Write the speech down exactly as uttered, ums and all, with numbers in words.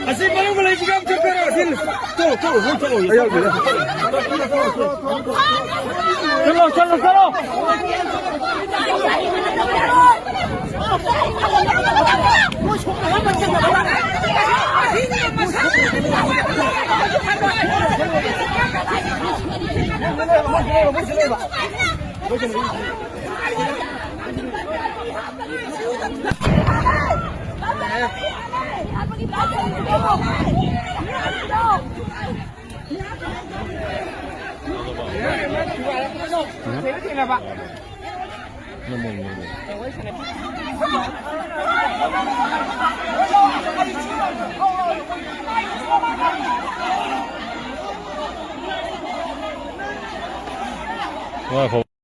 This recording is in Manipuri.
ꯑꯁꯤ ꯃꯅꯨꯡꯗ ꯂꯩꯁꯤꯒ ꯑꯝꯇ ꯆꯠꯄꯤꯔꯣ, ꯑꯁꯤ꯫ ꯇꯣ, ꯇꯣ, ꯇꯣ, ꯇꯣ꯫ ꯆꯠꯂꯣ, ꯆꯠꯂꯣ, ꯆꯠꯂꯣ꯫ ꯉꯥꯏꯈꯣ꯫